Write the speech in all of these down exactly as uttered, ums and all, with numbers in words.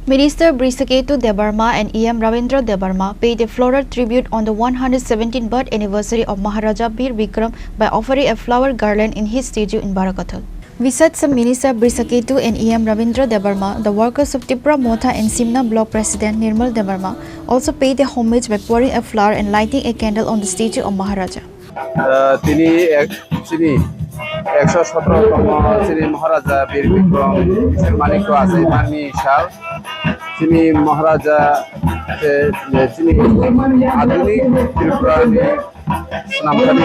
Minister Brisaketu Debbarma and E M Ravindra Debbarma paid a floral tribute on the one hundred seventeen birth anniversary of Maharaja Bir Bikram by offering a flower garland in his statue in Barakathal. Besides Minister Brisaketu and E M Ravindra Debbarma, the workers of Tipra Motha and Simna Block President Nirmal Debbarma also paid a homage by pouring a flower and lighting a candle on the statue of Maharaja. Ah, tini ek, chini ekso sotro tomo chini Maharaja Bir Bikram Manikya Achaimani sal. Chini Maharaja, eh, chini adhunik Tripura ni swnamthani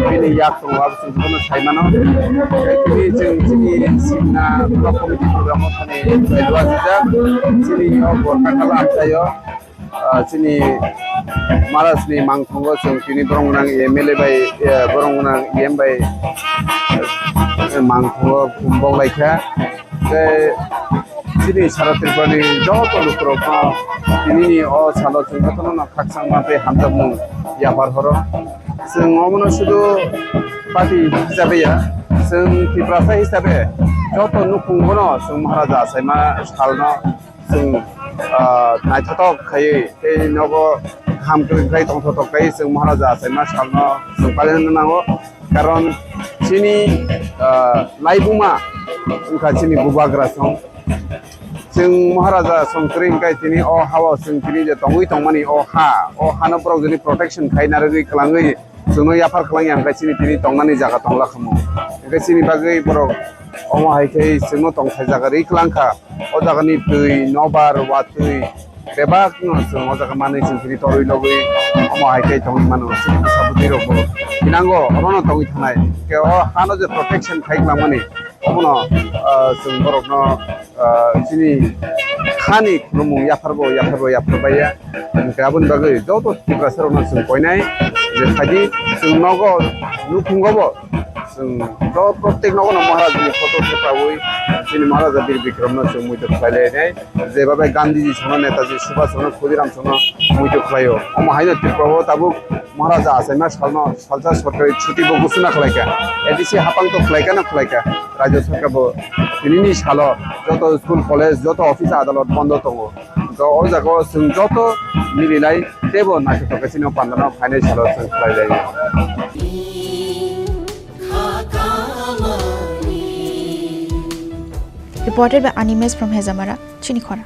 bini yak tongo, abo chwng jotono sai mano. Tini chwng chini Simna Block Committee program o thani bai dua sijak, chini o Borkakhalo amchaio, ah, chini Maharaj ni mangthungo chwng tini borok gwnang M L A bai, eh, borok gwnang E M bai, eh, mangthungo bok laikha. Tei chini sara Tripura ni joto lukurokno tinini o salo chwng jotono khakchangma tei hamjakmung yaphar horo. Chwng omono sudu party hisabe ya, chwng Tiprasa hisabe joto nukhungono chwng Maharaja Achaima salno chwng, ah, naithothok khaiwi tei nogo kaham kwrwng khai tongthothok khai chwng Maharaja Achaima salno chwng pailai nango. Karon chini, ah, laibuma wngkha chini bubagra song. Chwng Maharaja song kwrwi hwnkhe tini o ha-o chwng tini je tongwi tongmani o ha, o hano borok joni protection khai narwgwi kwlangwi chwngno yaphar kwlangya hwnkhe chini tini tongnani jaga tongla khamu. Hwnkhe chini bagwi borok omo hai khe chwngno tongthai jaga rwi kwlangkha. O jagani twi, nobar, watwi, bebakno chwng o jaga manwi chwng tini torwi logwi omo hai khe tongwi mano. Chini bwsa bwtwi rokbo thinango orono tongwi thanai. Khe o hano je protection khai kwlangmani omono, ah, chwng borokno, ah, chini khani khulumung yapharbo, yapharbo, yaphar baiya. Hwnkhe aboni bagwi joto Tiprasa rokno chwng koinai je phaidi chwng nogo nukhungo bo chwng joto protek nogo no Maharaj ni photo khe paui chini Maharaja Bir Bikram no chwng muitu khlai lai nai. Jeba bai Gandhiji songno, Netaji Subhash songno, Khudiram songno muitu khlaio. Omo haino Tripura o tabuk Maharaja Achaima salno salsa sorkari chuti bo gusuna khlaika. A D C hapang to khlaika na khlaika. Rajya sarkar bo tinini salo joto school, college, joto office, adalot bondo tongo. To o jaga o chwng joto mililai teibo naithotok khe chini o pandano phainai salo chwng khlai lai. Reported by Animesh from Hezamara, Chinikhora.